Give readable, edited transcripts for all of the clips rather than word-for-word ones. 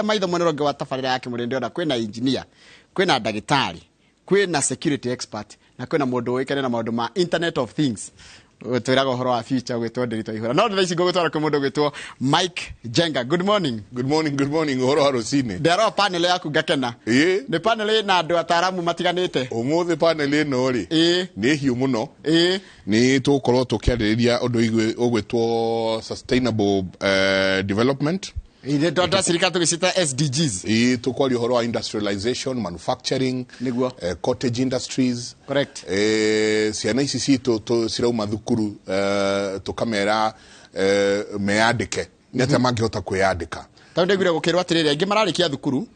Maitho mwena ũrĩa ũngĩ wa tabarĩra ya Kĩmũrĩ ndĩrona kwĩna engineer, kwĩna ndagĩtarĩ, kwĩna security expert na kwĩna mũndũ ũĩkaine na maũndũ ma internet of things, twĩraga ũhoro wa future ũgwĩtwo Ndĩritũ Ihũra. No thaa ici ngũgũtwara kwĩ mũndũ ũgwĩtwo Mike Njenga. Good morning. Good morning, good morning. Ũhoro wa rũcinĩ. Ndarora panel yaku ngakena. Nĩ panel ĩna andũ ataaramu matiganĩte. Ũmũthĩ panel ĩno rĩ, nĩ hiũ mũno. Nĩ tũgũkorwo tũkĩarĩrĩria ũndũ ũgwĩtwo sustainable development. Ndacirika tũgĩcita SDGs. Ĩĩ, tũkwaria ũhoro wa industrialization, manufacturing, Nĩguo. Cottage industries. Correct. Ciana ici citũ cirauma thukuru, tũkamera meyandĩke. Nĩ atĩa mangĩhota kwĩyandĩka? Tondũ ndaiguire gũkĩrwo atĩrĩrĩ, aingĩ mararĩkia thukuru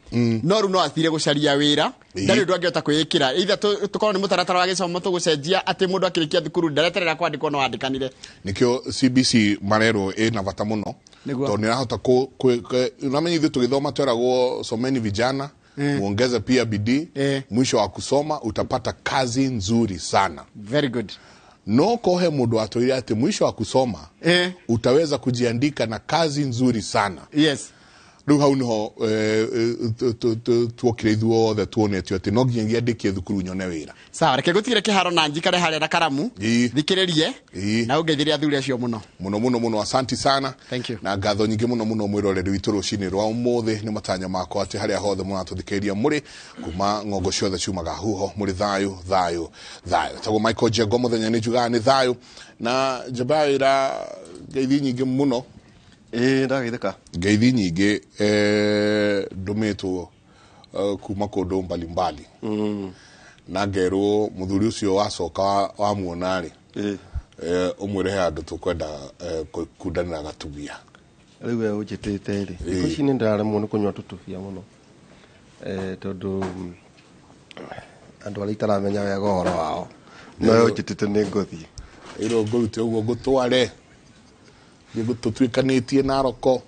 no rĩu no athire gũcaria wĩra, ndarĩ ũndũ angĩhota kwĩĩkĩra. Either tũkorwo nĩ mũtaratara wa gĩcomo tũgũcenjia atĩ mũndũ akĩrĩkia thukuru ndareterera kwandĩkwo, no andĩkanire. Nĩkĩo CBC marerwo ĩna bata mũno. Nĩguo. Tondũ nĩ ĩrahota unamenya ithuĩ tũgĩthoma tweragwo, "Someni vijana, muongeze pia bidii, mwisho wa kusoma utapata kazi nzuri sana." Very good. No kohe mũndũ watwĩrire atĩ mwisho wa kusoma utaweza kujiandika na kazi nzuri sana. Rĩu hau niho tuokire ithuothe tuonetio atĩ no nginyagia ndĩkie thukuru nyone wĩra. Sawa, reke ngũtigĩre kĩharo na njikare harĩa na karamu thikĩrĩrie na ũngeithĩrie athuri acio mũno. Muno muno muno, asanti sana. Thank you. Na ngatho nyingĩ muno muno mwĩroreri witũ rũcinĩ rwa ũmũthĩ. Nĩ matanya makwa atĩ harĩa hothe mũratũthikĩrĩria mũrĩ kuma ng'ongo ciothe ciumaga huho mũrĩ thayũ, thayũ, thayũ. Tagwo Michael Njengo, mũthenya nĩ njugaga nĩ thayũ na njamba ya wĩra. Ngeithi nyingĩ mũno. Ĩĩ, ndageithĩka. Ngeithi nyingĩ ndũmĩtwo kuma kũndũ mbalimbali na ngerwo mũthuri ũcio wacoka wamuona rĩ, ũmwĩre he handũ tũkwenda kũkundanĩra gatubia. Rĩu we ũnjĩtĩte rĩ, thikũ ici nĩ ndĩraremwo nĩ kũnyua tũtubia mũno, tondũ andũ arĩa itaramenya wega ũhoro wao, no we ũnjĩtĩte nĩ ngũthiĩ. Ĩrwo ngũrute ũguo ngũtware thiĩ tũtuĩkanĩtie Naroko,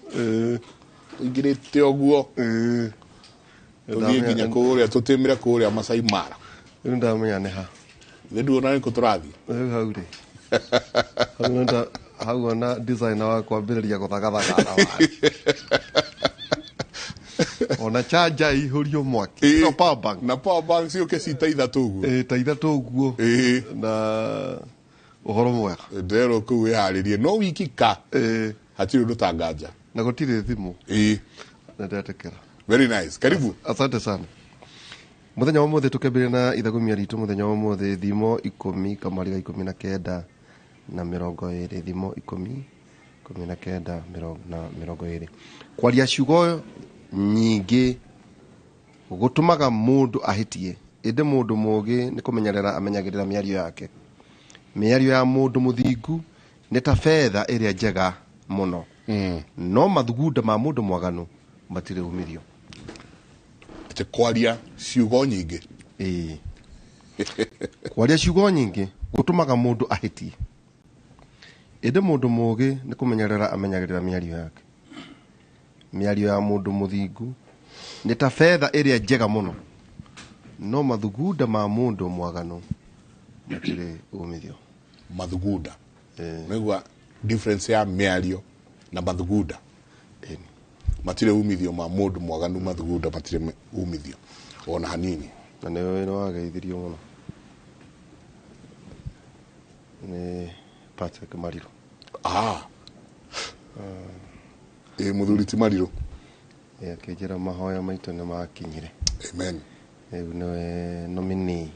tũingĩrĩte ũguo tũthiĩ nginya kũrĩa tũtĩmĩre kũrĩa Masai Mara. Rĩu ndamenya nĩ ha. Nĩ nduona nĩkũ tũrathiĩ. Rĩu hau rĩ, hau hau ona designer wa kwambĩrĩria gũthagathaga thabarĩ, ona chanja ihũrio mwaki. No power bank. Na power bank ciũke cita 3 ũguo. Ĩĩ, ta 3 ũguo. Na ũhoro mwega. Ndĩrerwo kũu wĩharĩrie no wiki ka hatirĩ ũndũ tanganja. Na gũtirĩ thimũ. Na ndetĩkĩra. Very nice, karibu. Asante sana. Mũthenya wa ũmũthĩ tũkĩambĩrĩria na ithagumia ritũ mũthenya wa ũmũthĩ, Thimo 10 kamari ga 19 na 20. Thimo 10, 19 na 20. Kwaria ciugo nyingĩ gũtũmaga mũndũ ahĩtie, ĩndĩ mũndũ mũũgĩ nĩ kũmenyerera amenyagĩrĩra mĩario yake. Mĩario ya mũndũ mũthingu nĩ ta betha ĩrĩa njega mũno, no mathugunda ma mũndũ mwaganu matirĩ umithio. Atĩ kwaria ciugo nyingĩ. Ĩĩ, kwaria ciugo nyingĩ gũtũmaga mũndũ ahĩtie, ĩndĩ mũndũ mũũgĩ nĩ kũmenyerera amenyagĩrĩra mĩario yake. Mĩario ya mũndũ mũthingu nĩ ta betha ĩrĩa njega mũno, no mathugunda ma mũndũ mwaganu matirĩ umithio. Mathugunda. Nĩgua difference ya mĩario na mathugunda. Matirĩ umithio ma mũndũ mwaganu, mathugunda matirĩ umithio ona hanini. Na nĩ wĩra wageithirio mũno nĩ Patrick Mariru. Ah, ĩ mũthuri ti Marirũ. Ĩ, akĩnjĩra mahoya maitũ nĩ makinyire. Amen. Rĩu nĩwe nominee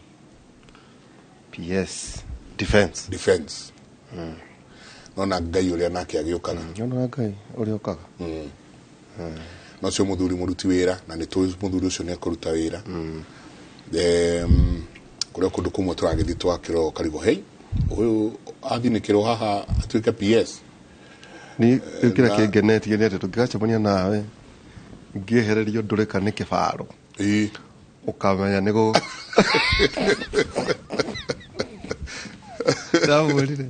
PS Defense. Defense. Nona Ngai ũrĩa nake agĩũkaga. Nyonaga Ngai ũrĩa ũkaga. No cio mũthuri mũruti wĩra na nĩ tũĩ mũthuri ũcio nĩ ekũruta wĩra. Kũrĩa kũndũ kũmwe tũragĩthiĩ twakĩrwo karigũ, hei, ũyũ athinĩkĩrwo haha atuĩke PS. Ni rĩu kĩrĩa kĩngenetie nĩ atĩ tũngĩgacemania nawe ngĩehererio ndũrĩka nĩ kĩbaro, ũkamenya nĩ gũ ndamwĩrire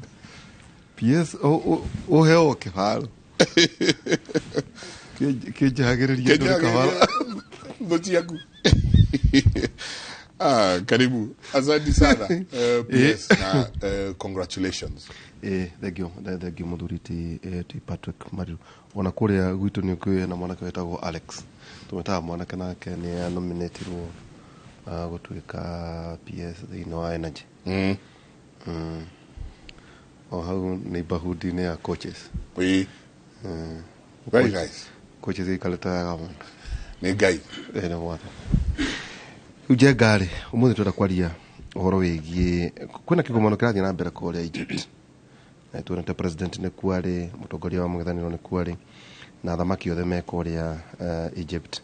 PS ũheo kĩbaro kĩnjehagĩrĩria ndũrĩka bara. Thũ ciaku. Ah, karibu, asante sana, PS, na congratulations. Ĩ, thank you, thank you mũthuri ti Patrick Mariru. Ona kũrĩa gwitũ nĩ ũkĩũĩ na mwanake wĩtagwo Alex. Tũmwĩtaga mwanake, nake nĩ anominatirwo gũtuĩka PS thĩinĩ wa energy. O hau neighborhood-inĩ ya coaches. Ĩĩ. Very nice. Coaches ikarĩte wega mũno. Nĩ Ngai. Ĩĩ, nĩ mwathani. Rĩu Njenga rĩ, ũmũthĩ twenda kwaria ũhoro wĩgiĩ kwĩna kĩgomano kĩrathiĩ na mbere kũrĩa Egypt. Na tuonete president nĩ kuo arĩ, mũtongoria wa mũng'ethanĩro nĩ kuo arĩ, na athamaki othe me kũrĩa Egypt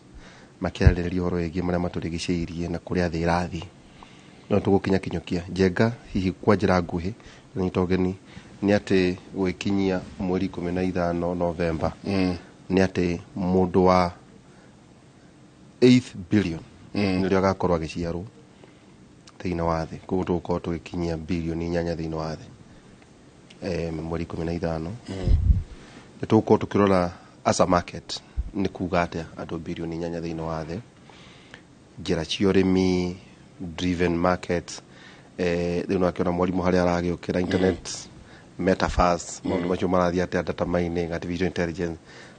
makĩarĩrĩria ũhoro wĩgiĩ marĩa matũrigicĩirie na kũrĩa thĩ ĩrathiĩ. No tũgũkinya kinyũkia. Njenga, hihi kwa njĩra nguhĩ, nyita ũgeni nĩ atĩ gwĩkinyia mweri 15 Novemba, nĩ atĩ mũndũ wa 8 billion nĩrĩo agakorwo agĩciarwo thĩinĩ wa thĩ. Koguo tũgũkorwo tũgĩkinyia bilioni 8 thĩinĩ wa thĩ mweri 15. Nĩ tũgũkorwo tũkĩrora as a market nĩ kuga atĩa andũ bilioni 8 thĩinĩ wa thĩ, njĩra cia ũrĩmi driven markets. Rĩu nĩwakĩona mwarimũ harĩa aragĩũkĩra internet, metaverse, maũndũ macio marathiĩ atĩa, data mining, artificial intelligence,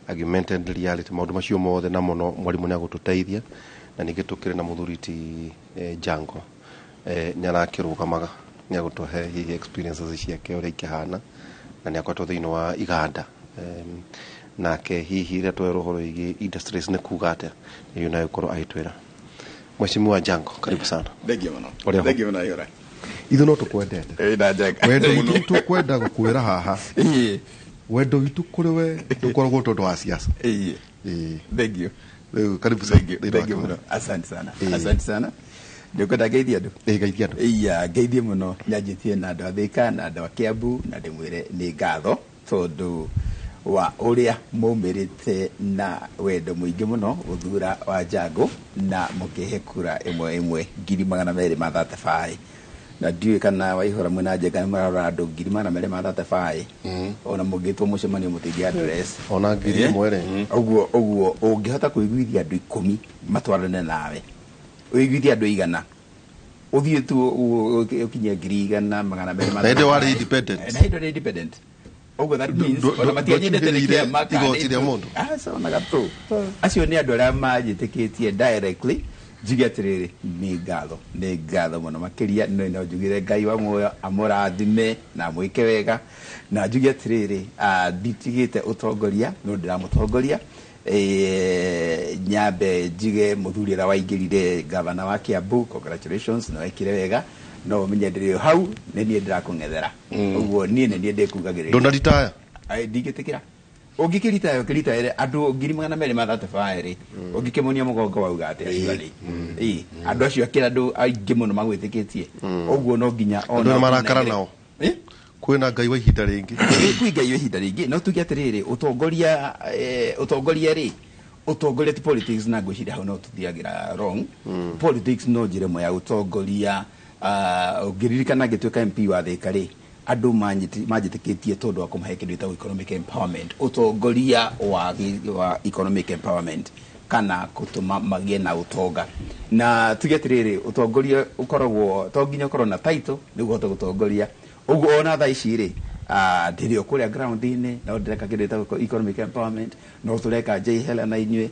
augmented reality, maũndũ macio mothe na mũno mwarimũ nĩ agũtũteithia. Na ningĩ tũkĩrĩ na mũthuri ti Jango, nĩ arakĩrũgamaga, nĩ agũtũhe hihi experiences ciake ũrĩa ikĩhana, na nĩ akoretwo thĩinĩ wa iganda. Nake hihi rĩrĩa twerwo ũhoro wĩgiĩ industries nĩ kuga atĩa, nĩyo nayo gũkorwo agĩtwĩra. Mheshimiwa Jango, karibu sana. Thengiũ mũno. Ũrĩa ho? Thengiũ mũno, Ihũra. Ithuĩ no tũkwendete. Ĩĩ, na Njenga. Wendo witũ tũkwenda gũkwĩra haha, wendo witũ kũrĩ we ndũkoragwo tondũ wa siasa. Ĩĩ. Thengiũ. Rĩu karibu sana Thengiũ. thĩinĩ wa Thengiũ kĩmera. mũno, asante sana. Ĩĩ. Asante sana. Ndĩkwenda ngeithie andũ. Ĩĩ, geithia andũ. Iya, ngeithie mũno, nyanjĩtie na andũ a Thĩka na andũ a Kiambu, na ndĩmwĩre nĩ ngatho tondũ wa ũrĩa maumĩrĩte na wendo mũingĩ mũno gũthura wa Jango na mũkĩhe kura ĩmwe ĩmwe 235,000. Na ndiũĩ kana Waihũra mwĩna Njenga nĩ mũrarora andũ 235,000, ona mũngĩtwo mũcemanio mũtingĩ address. Ona 1,000 rĩ. Ũguo ũngĩhota kũiguithia andũ 10 matwarane nawe, ũiguithie andũ 100, ũthiĩ tu ũkinye 100,200 ma Na hĩndĩ warĩ independent. Na hĩndĩ warĩ independent. Ũguo that means ona matianyendete nĩ ndwakĩhĩrĩire kĩama kana igoti rĩa mũndũ. Aca, ona gatũ. Acio nĩ andũ arĩa manjĩtĩkĩtie directly. Njuge atĩrĩrĩ, nĩ ngatho, nĩ ngatho mũno makĩria. No njugire Ngai wa muoyo amũrathime na amwĩke wega. Na njuge atĩrĩrĩ, nditigĩte ũtongoria, no ndĩramũtongoria. Nyambe njige mũthuri ũrĩa waingĩrire gavana wa Kiambu, congratulations, nĩ wekire wega. No ũmenye ndĩrĩ o hau, nĩ niĩ ndĩrakũng'ethera. Ũguo niĩ nĩ niĩ ndĩkugagĩrĩria. Ndũnaritaya? Ai, ndingĩtĩkĩra. Ũngĩkĩritaya, ũkĩritaya andũ 235,000 rĩ, ũngĩkĩmonia mũgongo wauga atĩa? Surely. Ĩĩ, andũ acio akĩra andũ aingĩ mũno magwĩtĩkĩtie. Ũguo no nginya Andũ nĩ marakara nao. Eh? Kwĩna Ngai wa ihinda rĩngĩ. Kwĩ Ngai wa ihinda rĩngĩ. No tuge atĩrĩrĩ, ũtongoria, ũtongoria rĩ, ũtongoria ti politics, na ngwĩciria hau no tũthiagĩra wrong. Politics no njĩra ĩmwe ya ũtongoria. Ũngĩririkana ngĩtuĩka MP wa Thĩka rĩ, andũ manjĩtĩkĩtie tondũ wa kũmahe kĩndũ gĩtagwo economic empowerment, ũtongoria wa economic empowerment, kana gũtũma magĩe na ũtonga. Na tuge atĩrĩrĩ, ũtongoria ũkoragwo to nginya ũkorwo na title nĩguo ũhote gũtongoria. Ũguo ona thaa ici rĩ, ndĩrĩ o kũrĩa ground-inĩ, no ndĩreka kĩndũ gĩtagwo economic empowerment, no tũreka JHL na inyuĩ,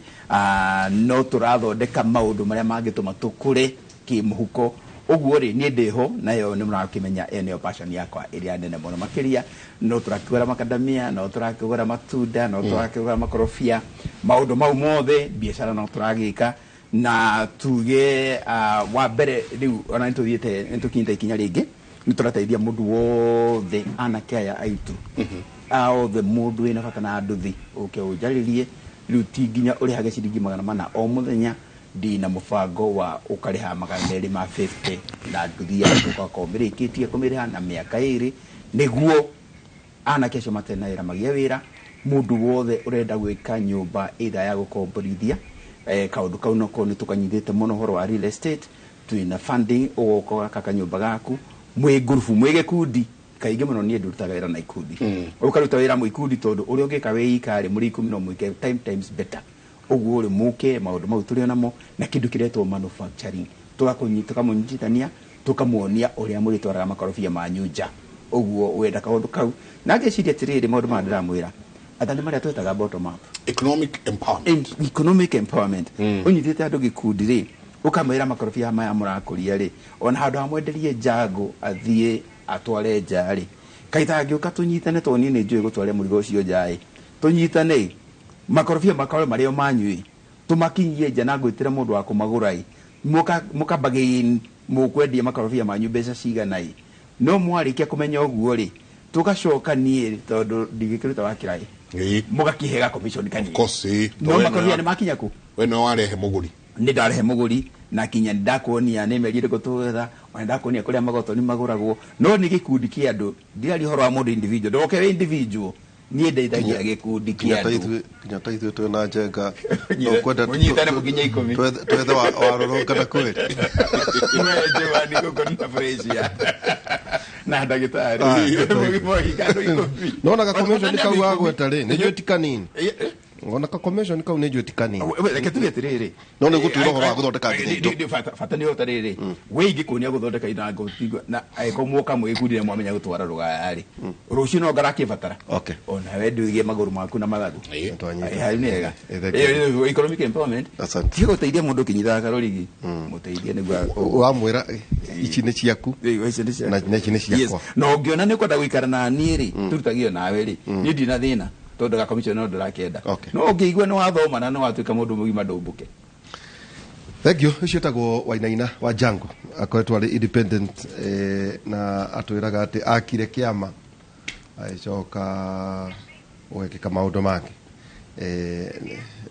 no tũrathondeka maũndũ marĩa mangĩtũma tũkũre kĩmũhuko. Ũguo rĩ, niĩ ndĩho, nayo nĩ mũrakĩmenya ĩyo nĩyo passion yakwa ĩrĩa nene mũno makĩria. No tũrakĩgũra makadamia, no tũrakĩgũra matunda, no tũrakĩgũra makorobia, maũndũ mau mothe biacara no tũragĩka. Na tuge, wa mbere rĩu ona nĩ tũthiĩte, nĩ tũkinyĩte ikinya rĩngĩ, nĩ tũrateithia mũndũ wothe, anake aya aitũ othe, mũndũ wĩna bata na nduthi ũke ũnjarĩrie. Rĩu ti nginya ũrĩhage ciringi 400 o mũthenya, ndina mũbango wa ũkarĩha 250 na nduthi yaku ũgakorwo ũmĩrĩkĩtie kũmĩrĩha na mĩaka 2, nĩguo anake acio matarĩ na wĩra magĩe wĩra. Mũndũ wothe ũrenda gwĩka nyũmba ĩrĩa ya gũkomborithia, kaũndũ kau nako nĩ tũkanyitĩte mũno. Ũhoro wa real estate, twĩna funding, ũgoka ũgaka kanyũmba gaku mwĩ ngurubu, mwĩ gĩkundi. Kaingĩ mũno niĩ ndutaga wĩra na ikundi. Ũkaruta wĩra mwĩ ikundi, tondũ ũrĩa ũngĩka wĩ ika rĩ, mũrĩ 10 no mwĩke 10 times better. Ũguo rĩ, mũke maũndũ mau tũrĩ onamo, na kĩndũ kĩretwo manufacturing, tũkamũnyitithania, tũkamuonia ũrĩa mũrĩtwaraga makorobia manyu nja. Ũguo wenda kaũndũ kau, na ngeciria atĩrĩrĩ, maũndũ maya ndĩramwĩra, Ata nĩ marĩa twetaga bottom up Economic empowerment. Economic empowerment. Ũnyitĩte andũ gĩkundi rĩ, ũkamwĩra makorobia maya mũrakũria rĩ, ona handũ ha mwenderie njango athiĩ atware nja rĩ, kaita angĩũka tũnyitane, tondũ niĩ nĩ njũĩ gũtware mũrigo ũcio nja ĩ, tũnyitane ĩ, makorobia makorwo marĩ o manyu ĩ, tũmakinyie nja na ngwĩtĩre mũndũ wa kũmagũra ĩ, mũkambagĩin mũkwendia makorobia manyu mbeca cigana ĩ. No mwarĩkia kũmenya ũguo rĩ, tũgacoka niĩ tondũ ndingĩkĩruta wa kĩraĩ, mũgakĩhega commission kanini. Of course, ĩĩ. No We makorobia nĩwe- nĩ makinya kũ? We nĩwe warehe mũgũri. Nĩ ndarehe mũgũri na kinya nĩ ndakuonia nĩ mĩeri ĩrĩkũ tũgetha, ona ndakuonia kũrĩa magotoni magũragwo. No nĩ gĩkundi kĩa andũ, ndiraria ũhoro wa mũndũ individual, ndoke wĩ individual, niĩ ndeithagia gĩkundi kĩa andũ. Kinya ta ithuĩ twĩna njenga. Mũnyitane mũkinye 10. Twethe warũrũngana kweli. Mwenjewani gũkũ na Frasier na ndagĩtarĩ. Mũgĩka andũ 10. Nona ga commission kau wagweta rĩ, nĩ njũĩ ti kanini. Ona ka commission kau nĩ njũĩ ti kanini. We, reke tuge atĩrĩrĩ. No nĩ ũgũtwĩra ũhoro wa gũthondeka nginya indo. Bata nĩ ũta rĩrĩ, we ingĩkuonia gũthondeka indo na ngũtigua na angĩkorwo mwoka mwĩgundire mwamenya gũtwara rũgaya rĩ, rũciũ no ngarakĩbatara. Okay. Ona we ndũigie magũrũ maku na mathagu. Nĩtwanyita. Hau nĩ hega. Thank you. Economic empowerment. Asante. Tiga gũteithia mũndũ ũkĩnyitaga karũrigi, mũteithie nĩguo Wamwĩra ici nĩ ciaku ici nĩ ciaku. Na ici nĩ ciakwa. Yes. Na ũngĩona nĩ ũkwenda gũikara na niĩ rĩ, tũrutagio nawe rĩ, niĩ ndina thĩna tondũ ga commission no ndĩrakĩenda. Okay. No ũngĩigua nĩ wathoma na nĩ watuĩka mũndũ mũgima, ndũmbũke. Thank you. Ũcio etagwo Wainaina wa Jango, akoretwo arĩ independent, na atwĩraga atĩ akire kĩama agĩcoka ũgekĩka maũndũ mangĩ.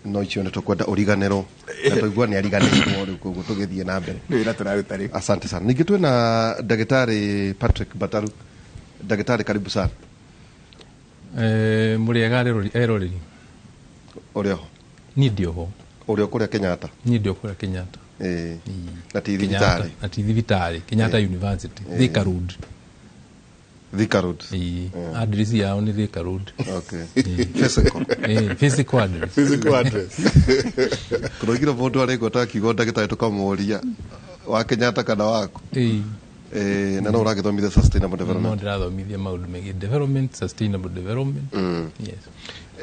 No icio nĩ tũkwenda ũriganĩrwo, na twaigua nĩ ariganĩirwo rĩu, koguo tũgĩthiĩ na mbere. Nĩ wĩra tũraruta rĩu. Asante sana. Ningĩ twĩna ndagĩtarĩ Patrick Bataru. Ndagĩtarĩ, karibu sana. Mũrĩega eroreri. Ũrĩ oho? Niĩ ndĩ oho. Ũrĩ o kũrĩa Kenyatta? Niĩ ndĩ o kũrĩa Kenyatta. Na ti thibitarĩ? Na ti thibitarĩ, Kenyatta University, Thika Road. Thika Road. Ĩĩ, address yao nĩ Thika Road. Okay. Physical. Physical address. Physical address. Tũroigire mũndũ arĩgweta akiuga ndagĩtarĩ, tũkamũria wa Kenyatta kana waku. Na no ũragĩthomithia sustainable No development. ndĩrathomithia maũndũ megiĩ development, sustainable development. Yes.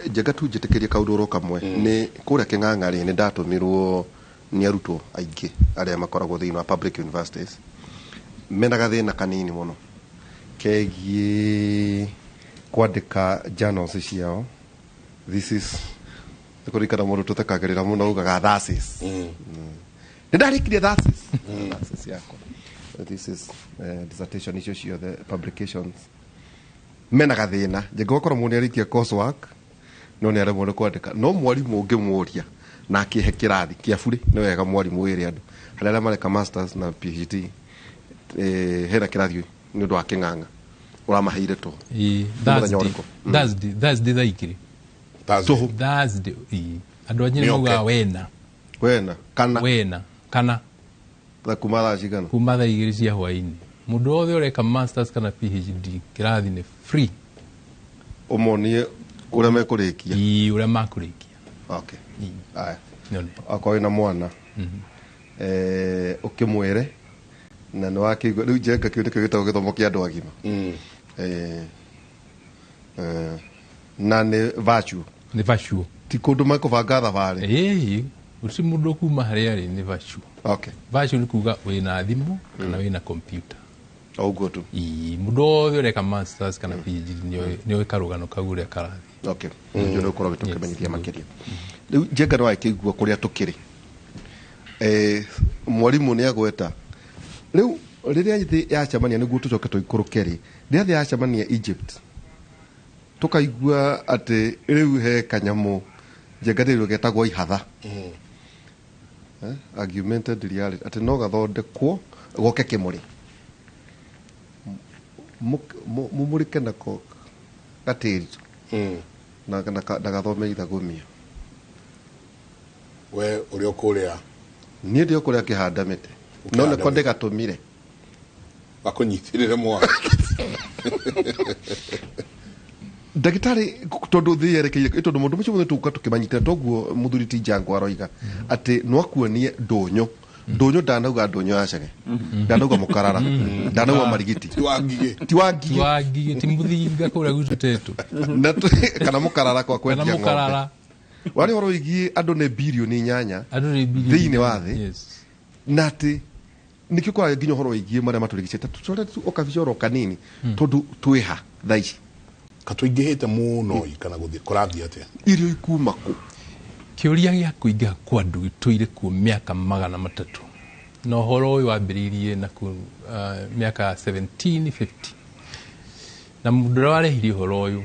Njenga tu njĩtĩkĩrie kaũndũ oro kamwe. Nĩ kũrĩa Kĩng'ang'a rĩ, nĩ ndatũmirwo nĩ arutwo aingĩ arĩa makoragwo thĩinĩ wa public universities, mena gathĩna kanini mũno kegiĩ kwandĩka journals ciao. This is nĩ kũririkana mũndũ tũtekagĩrĩra mũno ugaga thesis. Nĩ ndarĩkirie thesis yakwa, this is dissertation, icio ciothe publications mena gathĩna. Njenga ũgakora mũndũ nĩ arĩkia coursework no nĩ aremwo nĩ kwandĩka, no mwarimũ ũngĩmũria na akĩhe kĩrathi kĩa burĩ, nĩ wega mwarimũ wĩre andũ harĩa arĩa mareka masters na PhD, hena kĩrathi nĩ ũndũ wa Kĩng'ang'a ũramaheire tũ. Ĩĩ, Nĩ mũthenya Thursday. ũrĩkũ? Thursday thaa 2. Thursday. Thursday, ĩĩ. Andũ anyu Nĩ nĩ maugaga okay. wena. Wena kana? Wena kana. Kuma thaa cigana? Kuma thaa 2 cia hwainĩ. Mũndũ wothe ũreka masters kana PhD, kĩrathi nĩ free. Ũmonie ũrĩa mekũrĩkia. Ĩĩ, ũrĩa makũrĩkia. Okay. Aya. Nĩone. Akorwo wĩna mwana, ũkĩmwĩre na nĩ wakĩigua rĩu njenga, kĩu nĩkĩo gĩtagwo gĩthomo kĩa andũ agima. Na nĩ virtual? Nĩ virtual. Ti kũndũ mekũbanga thabarĩ? Ĩĩ, gũtirĩ mũndũ kuma harĩa arĩ, nĩ virtual. Okay. Virtual nĩ kuga wĩna thimũ kana wĩna computer. O ũguo tu. Ĩĩ, mũndũ wothe ũreka masters kana PhD nĩoĩ karũgano kau ũrĩa karathiĩ. Okay, nĩ ũkorwo gĩtũkĩmenyithia makĩria. Rĩu njenga nĩ wakĩigua kũrĩa tũkĩrĩ. Mwarimũ nĩ agweta rĩu rĩrĩa thĩ yacemania, nĩguo tũcoke tũikũrũke rĩ, rĩrĩa thĩ yacemania Egypt, tũkaigua atĩ rĩu he kanyamũ njenga rĩu getagwo ihatha, augmented reality, atĩ no gathondekwo goke kĩmũrĩ mumũrĩke nako gatĩri na gathome ithagumia. We ũrĩ o kũrĩa? Niĩ ndĩ o kũrĩa kĩhanda mĩtĩ, no Ũkĩhanda nĩko mĩtĩ. ndĩgatũmire. Gakũnyitĩrĩre mwana. Ndagĩtarĩ, tondũ thĩ yerekeire, tondũ maũndũ macio mothe tũgũka tũkĩmanyitĩra, toguo mũthuri ti Jango aroiga atĩ no akuonie ndũnyũ. Ndũnyũ ndanauga ndũnyũ ya cege, ndanauga mũkarara, ndanauga marigiti. Ti wa ngigĩ. Ti wa ngigĩ. Wa ngigĩ ti mũthinga kũrĩa gwitũ tetũ. Na kana mũkarara kwa kana kwendia ng'ombe. Mũkarara. Warĩ ũhoro wĩgiĩ andũ nĩ 8 birioni andũ nĩ birioni thĩinĩ wa thĩ. Na atĩ nĩkĩo kwaragia nginya ũhoro wĩgiĩ marĩa matũrigicĩte tũcore tu ũkabica oro kanini tondũ twĩha thaa ici. Katũingĩhĩte mũno ĩ, kana gũthiĩ kũrathiĩ atĩa? Irio ikuma kũ? Kĩũria gĩa kũingĩha kwa andũ gĩtũire kuo mĩaka 300, na ũhoro ũyũ wambĩrĩirie na ku mĩaka ya 1750, na mũndũ ũrĩa warehirie ũhoro ũyũ,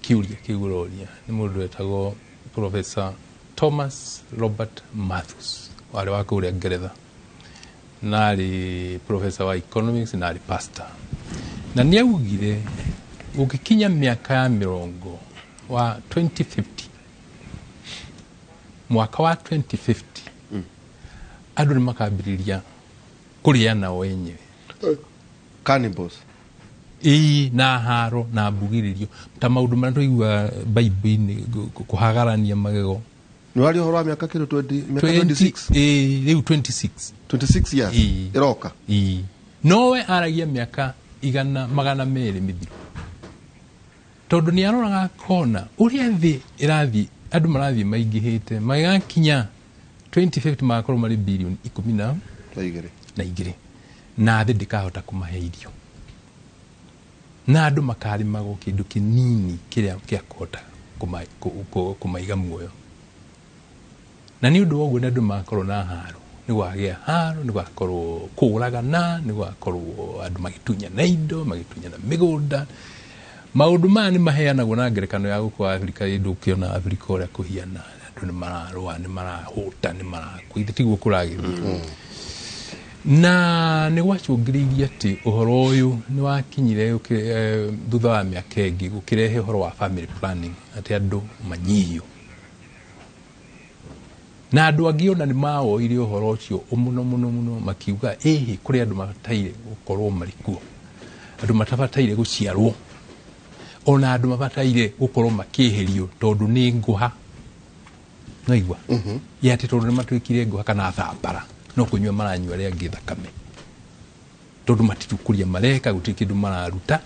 kĩũria kĩu ũroria, nĩ mũndũ wetagwo Professor Thomas Robert Malthus, warĩ wa kũrĩa Ngeretha, na arĩ professor wa economics na arĩ pastor, na nĩ augire gũgĩkinya mĩaka ya mĩrongo wa 2050, mwaka wa 2050, andũ nĩ makambĩrĩria kũrĩa nao enyewe. Cannibals. Ĩĩ, na haro na mbugĩrĩrio ta maũndũ marĩa tũiguaga Bible-inĩ, kũhagarania magego. Nĩ waria ũhoro wa mĩaka kĩndũ 20, mĩaka 20. 26. Ĩĩ, rĩu 26. 26 years. Ĩĩ. Ĩroka. Ĩĩ, nowe aragia mĩaka 200 mĩthiru, tondũ nĩ aroraga akona ũrĩa thĩ ĩrathiĩ, andũ marathiĩ maingĩhĩte, magakinya 2050 magakorwo marĩ 12 birioni na. Na igĩrĩ, na thĩ ndĩkahota kũmahe irio, na andũ makarĩmagwo kĩndũ kĩnini kĩrĩa kĩa kũhota kũmaiga muoyo. Na nĩ ũndũ wa ũguo nĩ andũ magakorwo na haro, nĩ gwagĩa haro, nĩ gwakorwo kũũragana, nĩ gwakorwo andũ magĩtunyana indo, magĩtunyana mĩgũnda. Maũndũ maya nĩ maheanagwo na ngerekano ya gũkũ Afrika. Ĩndũ ũkĩona Afrika ũrĩa kũhiana, andũ nĩ mararũa, nĩ marahũta, nĩ marakua. Ithe tiguo kũragĩthiĩ, na nĩ gwacũngĩrĩirie atĩ ũhoro ũyũ nĩ wakinyire thutha wa mĩaka ĩngĩ gũkĩrehe ũhoro wa family planning, atĩ andũ manyihio. Na andũ angĩ ona nĩ mawoire ũhoro ũcio mũno mũno mũno, makiuga ĩhĩ kũrĩ andũ mabataire gũkorwo marĩ kuo, andũ matabataire gũciarwo, ona andũ mabataire gũkorwo makĩeherio tondũ nĩ ngũha. Naigua ĩ atĩ tondũ nĩ matuĩkire ngũha kana thambara, no kũnyua maranyua arĩa angĩ thakame, tondũ matitukũria mareka, gũtirĩ kĩndũ mararuta.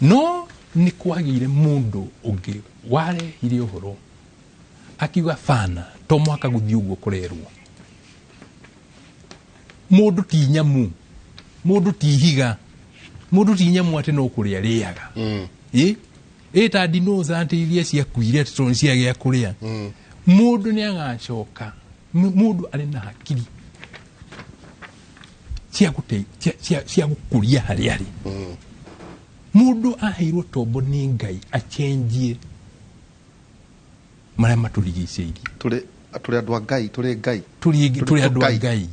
No nĩ kwagĩire mũndũ ũngĩ warehire ũhoro akiuga bana, to mũhaka gũthiĩ ũguo kũrerwo. Mũndũ ti nyamũ, mũndũ ti ihiga, mũndũ ti nyamũ atĩ no kũrĩa rĩaga. Ĩ ta dinosaur atĩ iria ciakuire atĩ tondũ nĩ ciagĩa kũrĩa. Mũndũ nĩ agacoka. Mũndũ arĩ na hakiri cia cia gũkũria harĩa arĩ. Mũndũ aheirwo tombo nĩ Ngai acenjie marĩa matũrigicĩirie. Tũrĩ andũ a Ngai, tũrĩ Ngai. Tũrĩ andũ a Ngai. Ngai,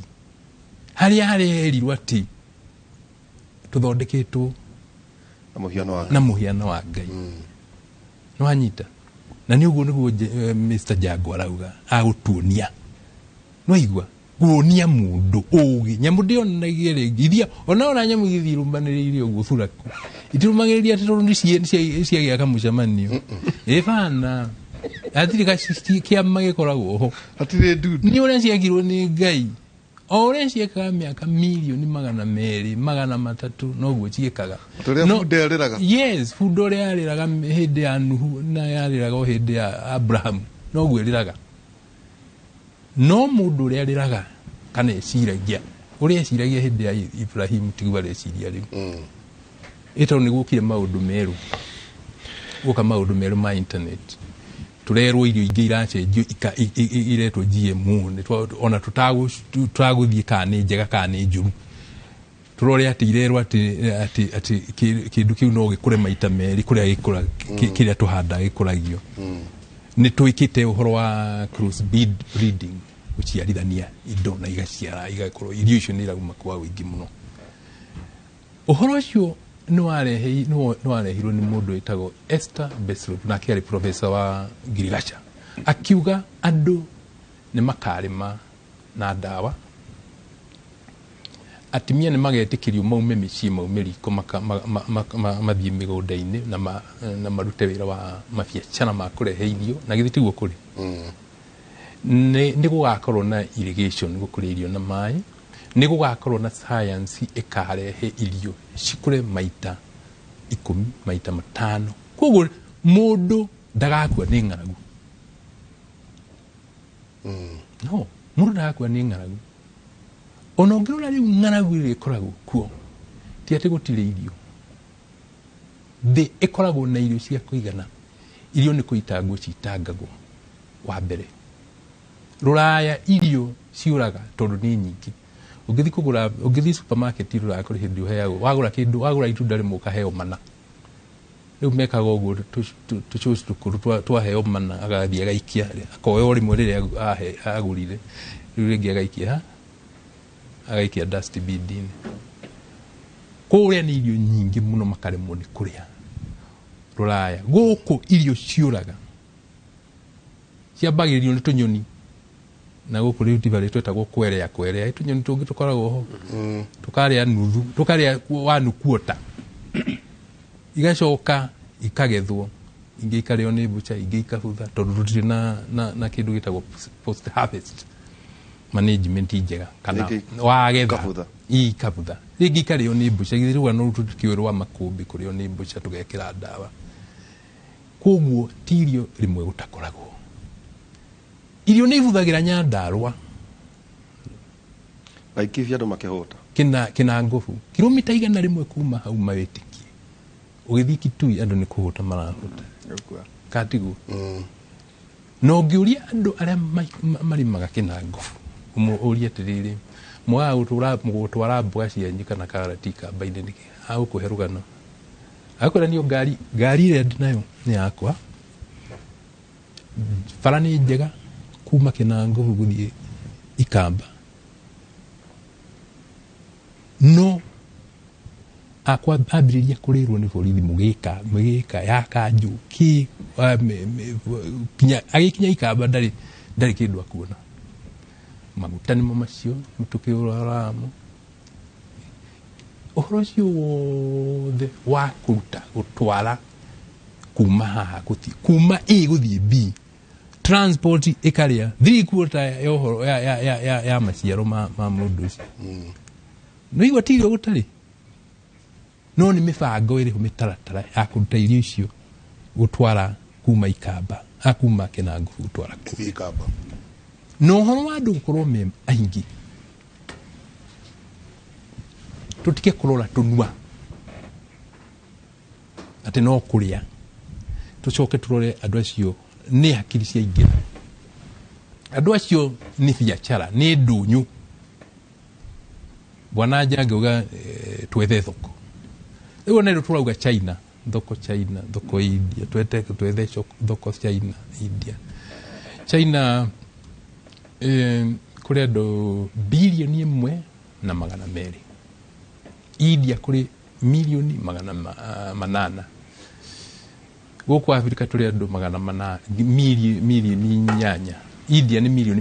harĩa harerirwo atĩ tũthondeketwo na mũhiano wa na mũhiano wa Ngai. Nĩwanyita? Na nĩ ũguo nĩguo Mr Jango arauga agũtuonia. Nĩwaigua kuonia mũndũ ũgĩ nyamũ ndĩonanagia rĩngĩ iria ona nyamũ igĩthiĩ irũmanĩrĩire ũguo buraku, itirũmagĩrĩria atĩ tondũ nĩ ciagĩa kamũcemanio. Ĩ bana, hatirĩ kĩama gĩkoragwo ho. Hatirĩ ndundu. Nĩ ũrĩa ciakirwo nĩ Ngai, o ũrĩa ciekaga mĩaka 200 milioni 300, noguo ciĩkaga. Ta ũrĩa bunda ĩrĩraga. Yes, bunda ũrĩa yarĩraga hĩndĩ ya Nuhu na yarĩraga o hĩndĩ ya Abrahamu, noguo ĩrĩraga. No mũndũ ũrĩa arĩraga kana eciragia ũrĩa eciragia hĩndĩ ya Ibrahimu tiguo areciria rĩu, ĩ tondũ nĩ gũkire maũndũ merũ, gũka maũndũ merũ ma internet. Tũrerwo irio ingĩ iracenjio iretwo GMO. Ona tũtagũthiĩ kana nĩ njega kana nĩ njũru, tũrore atĩ irerwo atĩ kĩndũ kĩu no gĩkũre maita merĩ kũrĩa gĩkũra kĩrĩa tũhandaga gĩkũragio. Nĩ twĩkĩte ũhoro wa cross breeding, gũciarithania indo na igaciara, igakorwo irio icio nĩ irauma kwa ũingĩ mũno. Ũhoro ũcio nĩ warehirwo nĩ mũndũ wĩtagwo Esther Beslop, nake arĩ professor wa ngirigaca, akiuga andũ nĩ makarĩma na ndawa, atumia nĩ magetĩkĩrio maume mĩciĩ, maume riko, mathiĩ mĩgũnda-inĩ na marute wĩra wa mabiacara ma kũrehe irio. Na githĩ tiguo kũrĩ? Nĩ gũgakorwo na irrigation, gũkũria irio na maĩ. Nĩ gũgakorwo na science ĩkarehe irio cikũre maita 10, maita 5. Koguo mũndũ ndagakua nĩ ng'aragu. No mũndũ ndagakua nĩ ng'aragu. Ona ũngĩrora rĩu ng'aragu ĩrĩa ĩkoragwo kuo, ti atĩ gũtirĩ irio. Thĩ ĩkoragwo na irio cia kũigana. Irio nĩ kũitangwo citangagwo. Wa mbere, Rũraya irio ciũraga tondũ nĩ nyingĩ. Ũngĩthiĩ kũgũra, ũngĩthiĩ supermarket Rũraya kũrĩ hĩndĩ ũheagwo, wagũra kĩndũ, wagũra itunda rĩmwe ũkaheo mana. Rĩu mekaga ũguo, tũcũcũ tũkũrũ twaheo mana, agathiĩ agaikia, akoya o rĩmwe rĩrĩa agũrire, rĩu rĩngĩ agaikia ha? Agaikia dustbin-inĩ. Kũrĩa nĩ irio nyingĩ mũno makaremwo nĩ kũrĩa Rũraya. Gũkũ irio ciũraga, ciambagĩrĩrio nĩ tũnyoni, na gũkũ rĩu tibarĩ twetagwo kwerea kwerea, tũnyoni tũngĩ tũkoragwo ho, tũkarĩa nuthu, tũkarĩa one quarter, igacoka ikagethwo, ingĩ ikarĩo nĩ mbũca, ingĩ ikabutha, tondũ tũtirĩ na kĩndũ gĩtagwo post harvest management njega, kana Rĩngĩ wagetha ikabutha. Ikabutha, rĩngĩ ikarĩo nĩ mbũca. Githĩ rũgano rũu tũtikĩũĩ rwa makũmbĩ kũrĩo nĩ mbũca tũgekĩra ndawa. Koguo ti irio rĩmwe gũtakoragwo. Irio nĩ ibuthagĩra Nyandarũa. Laikipia andũ makĩhũta. Kĩna ngubu kilomita 100 kuma hau mawĩtĩkie. Ũgĩthiĩ Kitui andũ nĩ kũhũta marahũta. Katiguo. Na ũngĩũria andũ arĩa marĩmaga kĩna ngubu, ũmũrie atĩrĩrĩ, mwagaga gũtwara mboga cianyu kana karati kamba-inĩ nĩkĩ? Agũkũhe rũgano. Agũkwĩra niĩ ngari ĩrĩa ndĩnayo nĩ yakwa. Bara nĩ njega kuma kĩna ngubu gũthiĩ Ikamba. No akwa ambĩrĩria kũrĩrwo nĩ borithi mũgĩka ya kanjũ ki, kinya agĩkinya Ikamba ndarĩ kĩndũ akuona. Maguta nĩmo macio tũkĩũroramo. Ũhoro ũcio wothe wa kũruta gũtwara kuma haha gũthiĩ kuma A gũthiĩ B, transport ĩkarĩa 3/4 ya ũhoro ya maciaro ma mũndũ ũcio. No igua ti irio gũtarĩ, no nĩ mĩbango ĩrĩho, mĩtaratara ya kũruta irio icio gũtwara kuma Ikamba, kuma Kĩnangobu gũtwara kũu. Gũthiĩ Ikamba. Na ũhoro wa andũ gũkorwo me aingĩ, tũtige kũrora tũnua atĩ no kũrĩa, tũcoke tũrore andũ acio nĩ hakiri ciaingĩra, andũ acio nĩ biacara, nĩ ndũnyũ. Bwana Njangi auga, twethe thoko. Rĩu ona rĩu tũrauga China, thoko China, thoko India, twethe thoko China, India. China, kũrĩ andũ 1.2 bilioni. India kũrĩ 800 million. Gũkũ Afrika tũrĩ andũ 800, 8 milioni. India nĩ 800 million,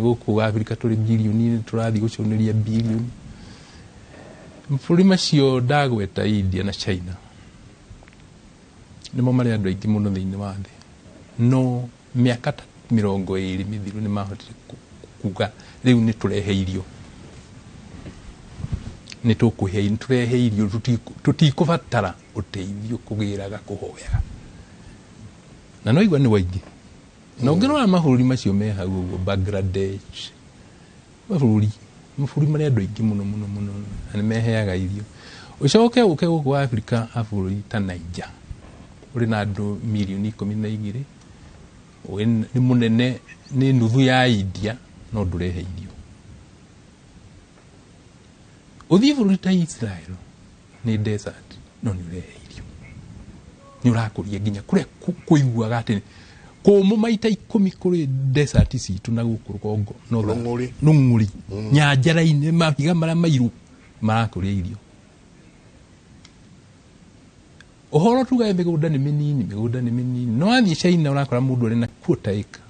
gũkũ Afrika tũrĩ bilioni, tũrathiĩ gũcũnĩria bilioni. Mabũrũri macio ndagweta, India na China, nĩmo marĩ andũ aingĩ mũno thĩinĩ wa thĩ, no mĩaka ta 20 mĩthiru nĩ mahotire kuga rĩu nĩ tũrehe irio, nĩ tũkũhe, nĩ tũrehe irio, tũtikũbatara ũteithio kũgĩraga kũhoyaga. Na no igua nĩ waingĩ. Na ũngĩrora mabũrũri macio me hau ũguo, Bangladesh, mabũrũri marĩa andũ aingĩ mũno mũno mũno na nĩ meheaga irio. Ũcoke ũke gũkũ Afrika, a bũrũri ta Niger ũrĩ na andũ 12 milioni, nĩ mũnene, nĩ nuthu ya India, no ndũrehe irio. Ũthiĩ bũrũri ta Israel, nĩ desert, no nĩ ũrehe irio, nĩ ũrakũria nginya kũrĩa kũiguaga atĩ kũmũ maita 10 kũrĩ desert citũ na gũkũ rũgongo northern. Rũng'ũrĩ. Rũng'ũrĩ nyanjara-inĩ, mahiga marĩa mairũ marakũria irio. Ũhoro tugae mĩgũnda nĩ mĩnini, mĩgũnda nĩ mĩnini. No wathiĩ China ũrakora mũndũ arĩ na quarter acre,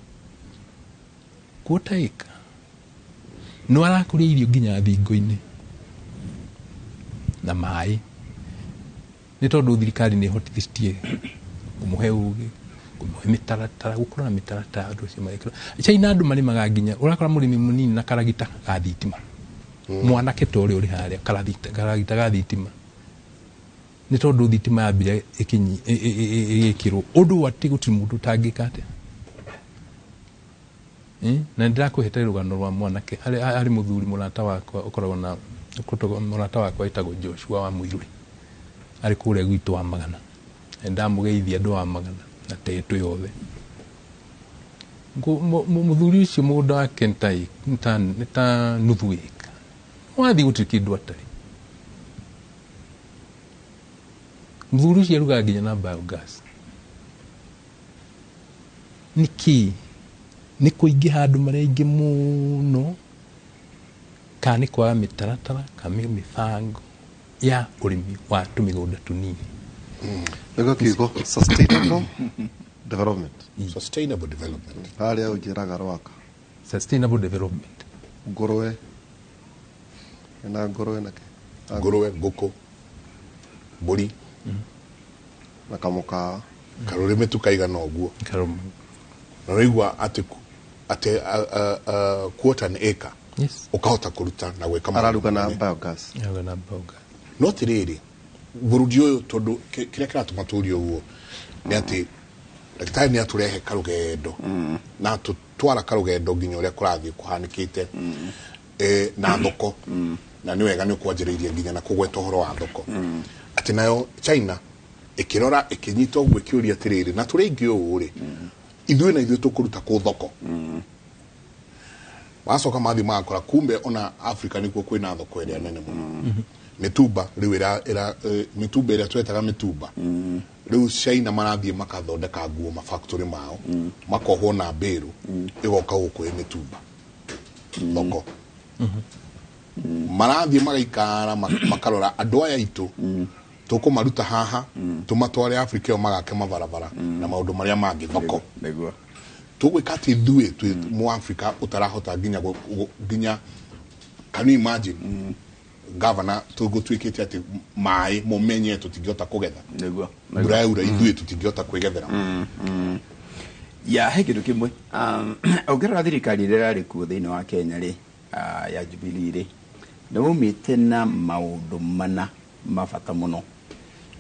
quarter acre, no arakũria irio nginya thingo-inĩ na maĩ, nĩ tondũ thirikari nĩ ĩhotithĩtie kũmũhe ũgĩ, Kũmũhe mĩtaratara, gũkorwo na mĩtaratara andũ acio magĩkĩrwo. China andũ marĩmaga nginya ũrakora mũrĩmi mũnini na karagita ga thitima, mwanake ta ũrĩa ũrĩ harĩa, karagita ga thitima, nĩ tondũ thitima yambire ĩgĩkĩrwo ũndũ atĩ gũtirĩ mũndũ ũtangĩka atĩa. Na nĩndĩrakũhete rũgano rwa mwanake harĩ mũthuri mũrata wakwa ũkoragwo na mũrata wakwa wĩtagwo Joshua wa Mũirũrĩ, arĩ kũrĩa gwitũ wa Magana. Ndamũgeithia andũ a Magana na tetũ yothe. Mũthuri ũcio mũgũnda wake nĩ ta nuthu ĩka, wathiĩ gũtirĩ kĩndũ atarĩ. Mũthuri ũcio arugaga nginya na biogas. Nĩkĩ? Nĩ kũingĩha andũ marĩ aingĩ mũno, kana nĩ kwaga mĩtaratara kana mĩbango ya ũrĩmi wa tũmĩgũnda tũnini? Nĩguo kiugo sustainable development. Sustainable development. Harĩa ũnjĩraga rwaka. Sustainable development. Ngũrwe na ngũrwe na kĩ? Ngũrwe, ngũkũ, mbũri. Na kamũkawa. Karũrĩmĩ tukaigana ũguo. Na ũraigua atĩ quarter an acre. Yes. Ũkahota kũruta na gwĩka maũndũ Araruga na manene. biogas. Araruga na biogas. No atĩrĩrĩ, bũrũri ũyũ tondũ kĩrĩa kĩratũma tũrie ũguo nĩ atĩ ndagĩtarĩ nĩ atũrehe karũgendo na atũtwara karũgendo nginya ũrĩa kũrathiĩ kũhanĩkĩte, na thoko, na nĩ wega nĩ ũkwanjĩrĩirie nginya na kũgweta ũhoro wa thoko, atĩ nayo China ĩkĩrora ĩkĩnyita ũguo ĩkĩũria atĩrĩrĩ, na tũrĩ aingĩ ũũ rĩ, ithuĩ na ithuĩ tũkũruta kũ thoko? Wacoka mathiĩ magakora kumbe ona Africa nĩkuo kwĩna thoko ĩrĩa nene mũno. Mĩtumba rĩu mĩtumba ĩrĩa twetaga mĩtumba, rĩu China marathiĩ makathondeka nguo mafactory mao, makohwo na mbĩrũ, ĩgoka gũkũ ĩ mĩtumba thoko. Marathiĩ magaikara makarora andũ aya aitũ, tũkũmaruta haha tũmatware Africa ĩyo magake mabarabara na maũndũ marĩa mangĩ thoko. Nĩguo. Tũgwĩka atĩ ithuĩ twĩ mu Africa ũtarahota nginya nginya, can you imagine, governor, tũgũtuĩkĩte atĩ maĩ mũmenye tũtingĩhota kũgetha. Nĩguo. Mbura yaura ithuĩ tũtingĩhota kwĩgethera. Ya, he kĩndũ kĩmwe. Ũngĩrora thirikari ĩrĩa ĩrarĩ kuo thĩinĩ wa Kenya rĩ, ya Jubilee rĩ, nĩ maumĩte na maũndũ mana ma bata mũno.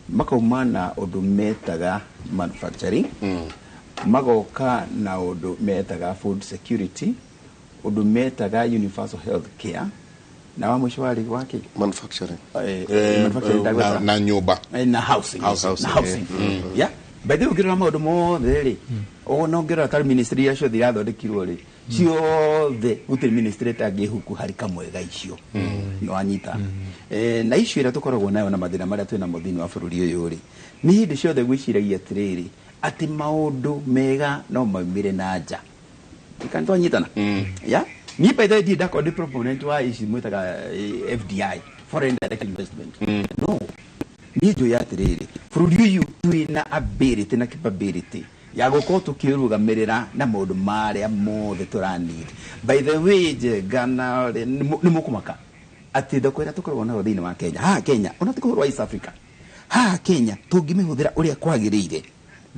Makauma na ũndũ metaga manufacturing, magoka na ũndũ metaga food security, ũndũ metaga universal health care, na wa mũico warĩ wa kĩ? Manufacturing. Manufacturing ndagweta. Na nyũmba. Na housing. Housing. Na housing. Yeah. By the way, ũngĩrora maũndũ mothe rĩ, ona ũngĩrora ta ministry iria ciothe irathondekirwo rĩ, ciothe gũtirĩ ministry ĩtangĩhuku harĩ kamwe ga icio. Nĩwanyita. Na icio iria tũkoragwo nayo na mathĩna marĩa twĩnamo thĩinĩ wa bũrũri ũyũ rĩ, nĩ hĩndĩ ciothe gwĩciragia atĩrĩrĩ, atĩ maũndũ mega no maumĩre na nja. Kana twanyitana? Yeah? Niĩ by the way ndirĩ ndakorwo ndĩ proponent wa ici mwĩtaga FDI, foreign direct investment. No. Niĩ njũĩ atĩrĩrĩ, bũrũri ũyũ twĩna ability na capability ya gũkorwo tũkĩrũgamĩrĩra na maũndũ marĩa mothe tũra need. By the way, Njenga na nĩ mũkũmaka atĩ thoko ĩrĩa tũkoragwo nayo thĩinĩ wa Kenya, haha Kenya, ona ti kũhũrwo East Africa, haha Kenya tũngĩmĩhũthĩra ũrĩa kwagĩrĩire,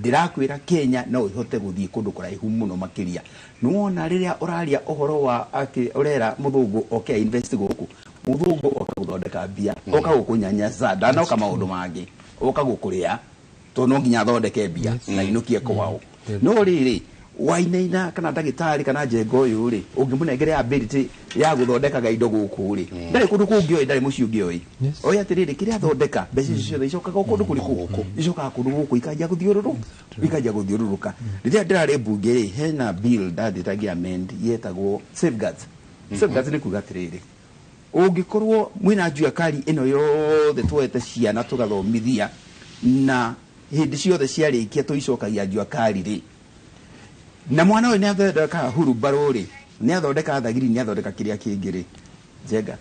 ndĩrakwĩra Kenya no ĩhote gũthiĩ kũndũ kũraihu mũno makĩria. Nĩwona rĩrĩa ũraria ũhoro wa atĩ ũrera mũthũngũ oke invest gũkũ, mũthũngũ oka gũthondeka mbia, oka gũkũnyanyaca, ndanoka maũndũ mangĩ, oka gũkũrĩa, tondũ no nginya athondeke mbia na ainũkie kwao. No rĩrĩ, wainaina kana ndagĩtarĩ kana Njenga ũyũ rĩ, ũngĩmũnengere ability ya gũthondekaga indo gũkũ rĩ, ndarĩ kũndũ kũngĩ oĩ, ndarĩ mũciĩ ũngĩ oĩ. Oĩ atĩrĩrĩ, kĩrĩa athondeka, mbeca icio ciothe icokaga o kũndũ kũrĩkũ? Icokaga kũndũ gũkũ, ikanjia gũthiũrũrũka. Ikanjia gũthiũrũrũka. Rĩrĩa ndĩrarĩ mbunge rĩ, hena bill ndathiĩte ngĩ amend yetagwo safeguards. Safeguards nĩ kuga atĩrĩrĩ, ũngĩkorwo mwĩna njua kari ĩno yothe tuoete ciana tũgathomithia, na hĩndĩ ciothe ciarĩkia tũicokagia njua kari rĩ, na mwana ũyũ nĩathondeka hurumbarũ rĩ, nĩathondeka thagiri, nĩathondeka kĩrĩa kĩngĩ rĩ, Njenga,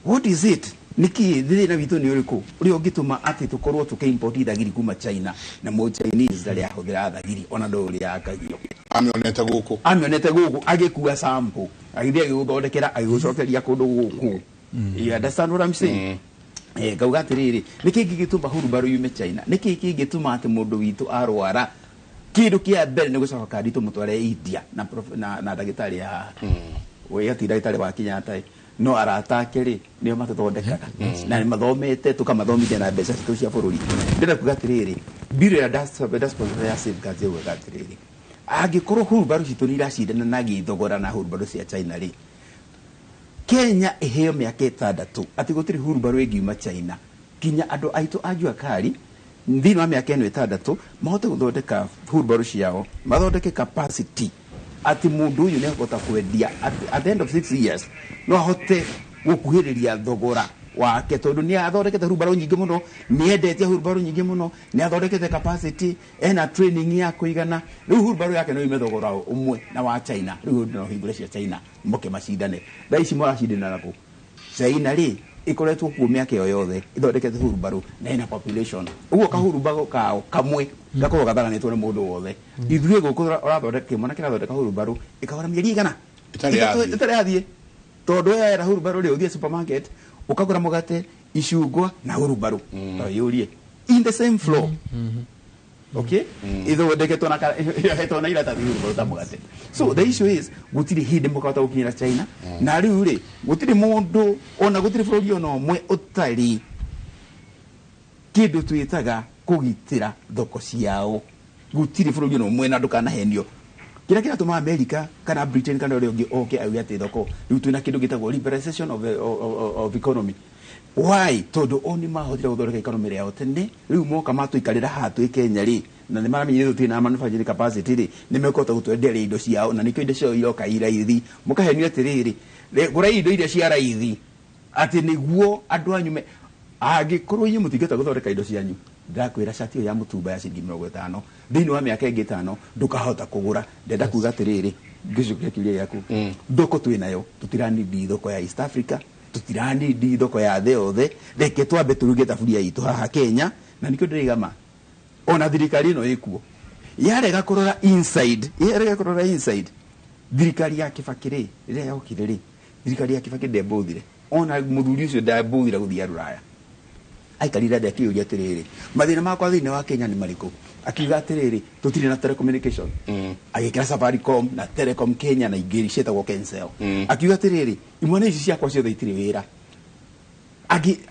what is it? Nĩkĩ thĩna witũ nĩ ũrĩkũ ũrĩa ũngĩtũma atĩ tũkorwo tũkĩ-import thagiri kuma China, na mũ Chinese ndarĩ ahũthĩra thagiri ona ndũĩ ũrĩa yakagio. Amĩonete gũkũ. Amĩonete gũkũ, agĩkua sample, agĩthiĩ agĩgũthondekera, agĩgũcokeria kũndũ gũkũ. You understand what I'm saying? Ngauga atĩrĩrĩ, nĩkĩ kĩngĩtũma hurumbarũ yume China? Nĩkĩ kĩngĩtũma atĩ mũndũ witũ arwara Kindu kia mbere nĩ gũcoka kandi tũmũtware India na na ndagĩtarĩ ya we ati ndagĩtarĩ wa Kenyatta no arata ake rĩ nĩo matũthondekaga na nĩ mathomete tũkamathomithia na mbeca citũ cia bũrũri. Ndĩrenda kuga atĩrĩrĩ, bill ĩrĩa ndasponsor ya safeguards ĩugaga atĩrĩrĩ, angĩkorwo hurumbarũ citũ nĩ iracindana na gĩthogora na hurumbarũ cia China rĩ, Kenya iheo mĩaka 6 atĩ gũtirĩ hurumbarũ ĩngiuma China kinya andũ aitũ a jua kali thĩinĩ wa mĩaka ĩno 6 mahote gũthondeka hurumbarũ ciao, mathondeke capacity atĩ mũndũ ũyũ nĩ akũhota kwendia at the end of 6 years no ahote gũkuhĩrĩria thogora wake tondũ nĩ athondekete hurumbarũ nyingĩ mũno, nĩ endetie hurumbarũ nyingĩ mũno, nĩ athondekete capacity, ena training ya kũigana. Rĩu hurumbarũ yake no yume thogora ũmwe na wa China. Rĩu no hingũre cia China moke macindane. Thaa ici maracindana nakũ? China rĩ ikoretwo kuo mĩaka ĩyo yothe ithondekete hurumbarũ na ĩna population, ũguo kahurumbarũ kao kamwe gakorwo gatharanĩtwo nĩ mũndũ wothe. Ithuĩ gũkũ ũrathondeka kĩmwana kĩrathondeka hurumbarũ ĩkagũra mĩeri igana ĩtarĩ yathiĩ, tondũ yera hurumbarũ rĩ ũthiĩ supermarket ũkagũra mũgate, icungwa na hurumbarũ ta yũrie in the same floor. Okay, ithondeketwo na ĩhetwo na iratathi hurumbarũ ta mũgate. So the issue is gũtirĩ hĩndĩ mũkahota gũkinyĩra China, na rĩu rĩ gũtirĩ mũndũ ona gũtirĩ bũrũri ona ũmwe ũtarĩ kĩndũ twĩtaga kũgitĩra thoko ciao. Gũtirĩ bũrũri ona ũmwe, na ndũkanahenio. Kĩrĩa kĩratũma America kana Britain kana ũrĩa ũngĩ oke auge atĩ thoko rĩu twĩna kĩndũ gĩtagwo liberalization of economy. Why? Tondũ o nĩ mahotire gũthondeka economy yao tene, rĩu moka matũikarĩra haha twĩ Kenya rĩ, na nĩ maramenyire tũtirĩ na manufacturing capacity rĩ, nĩ mekũhota gũtwenderia indo ciao, na nĩkĩo indo ciao iroka i raithi. Mũkahenio atĩrĩrĩ, gũrai indo iria cia raithi atĩ nĩguo andũ anyu angĩkorwo inyuĩ mũtingĩhota gũthondeka indo cianyu, ndakwĩra cati ĩyo ya mũtumba ya ciringi 50 thĩinĩ wa mĩaka ĩngĩ 5 ndũkahota kũgũra. Ndenda kuga atĩrĩrĩ, ngĩcokia kĩũria gĩaku, thoko twĩ nayo, tũtiranindi thoko ya East Africa, tũtiranindi thoko ya thĩ yothe. Reke twambe tũruge thaburia itũ haha Kenya, na nĩkĩo ndĩraiga ma ona thirikari ĩno ĩkuo yarega kũrora inside, yarega kũrora inside. Thirikari ya Kibaki rĩ, rĩrĩa yokire rĩ, thirikari ya Kibaki ndembũthire, ona mũthuri ũcio ndembũthire gũthiĩ rũraya. Aikarire thĩ akĩũria atĩrĩrĩ, mathĩna makwa thĩinĩ wa Kenya nĩ marĩkũ? Akiuga atĩrĩrĩ, tũtirĩ na telecommunication. Agĩkĩra Safaricom na Telecom Kenya na ingĩ ciĩtagwo Kencell. Akiuga atĩrĩrĩ, imwana ici ciakwa ciothe itirĩ wĩra.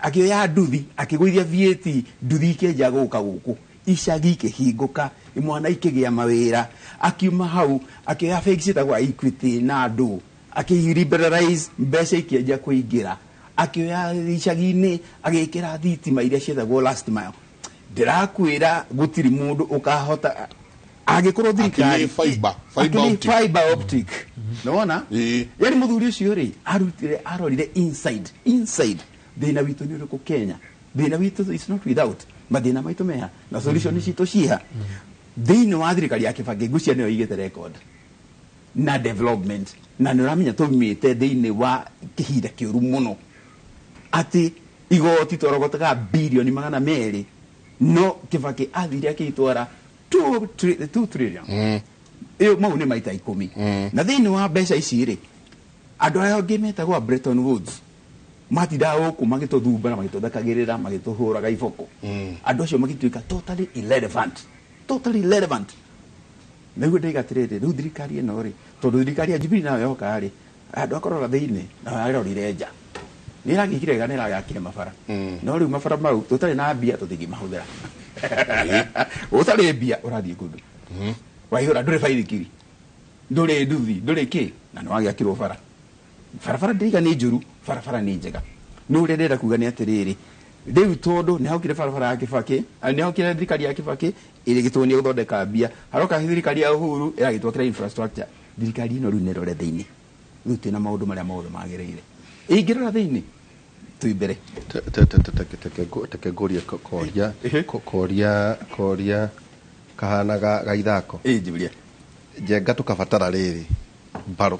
Akĩoya nduthi akĩgũithia VAT, nduthi ikĩanjia gũka gũkũ, icagi ikĩhingũka, imwana ikĩgĩa mawĩra. Akiuma hau akĩoya bengi ciĩtagwo Equity na andũ akĩ-liberalize, mbeca ikĩanjia kũingĩra. Akĩoya icagi-inĩ agĩkĩra thitima iria ciĩtagwo last mile. Ndĩrakwĩra gũtirĩ mũndũ ũkahota angĩkorwo thirikari fiber akĩrĩ optic. Fiber optic nĩwona? Yani mũthuri ũcio rĩ arutire, arorire inside, inside thĩna witũ nĩ ũrĩkũ Kenya, thĩna witũ is not without mathĩna maitũ meha na solution citũ ciha. Thĩinĩ wa thirikari ya Kibaki ngũcia nĩyo igĩte record na development, na nĩ ũramenya tũmĩte thĩinĩ wa kĩhinda kĩũru mũno atĩ igoti twarogotaga bilioni 200, no Kibaki athire akĩitwara 2 trillion. Ĩyo mau nĩ maita 10. Na thĩinĩ wa mbeca ici rĩ, andũ arĩa angĩ metagwo a Bretton Woods matindaga gũkũ magĩtũthumba na magĩtũthekagĩrĩra, magĩtũhũraga iboko. Andũ acio magĩtuĩka totally irrelevant, totally irrelevant. Nĩguo ndaiga atĩrĩrĩ, rĩu thirikari ĩno rĩ, tondũ thirikari ya Jubilee nayo yoka rĩ, andũ akorora thĩinĩ na arorire nja, nĩ ĩragĩkire wega, nĩ ĩragĩakire mabara, no rĩu mabara mau tũtarĩ na mbia tũtingĩmahũthĩra. Ũtarĩ mbia ũrathiĩ kũndũ waihũra, ndũrĩ baithikiri, ndũrĩ nduthi, ndũrĩ kĩ, na nĩ wagĩakirwo bara. Barabara ndĩiga nĩ njũru, barabara nĩ njega. No ũrĩa ndĩrenda kuga nĩ atĩrĩrĩ, rĩu tondũ nĩ haokire barabara ya Kibaki, nĩ haokire thirikari ya Kibaki ĩrĩgĩtwo gũthondeka mbia, haroka thirikari ya Uhuru ĩragĩtwakĩra infrastructure. Thirikari ĩno rĩu nĩ ĩrore thĩinĩ, rĩu twĩna maũndũ marĩa mothe magĩrĩire, ĩngĩrora thĩinĩ twĩ mbere. Teke ngũrie koria koria kahana ga ithako. Ĩ njũria. Njenga tũkabatara rĩrĩ mbarũ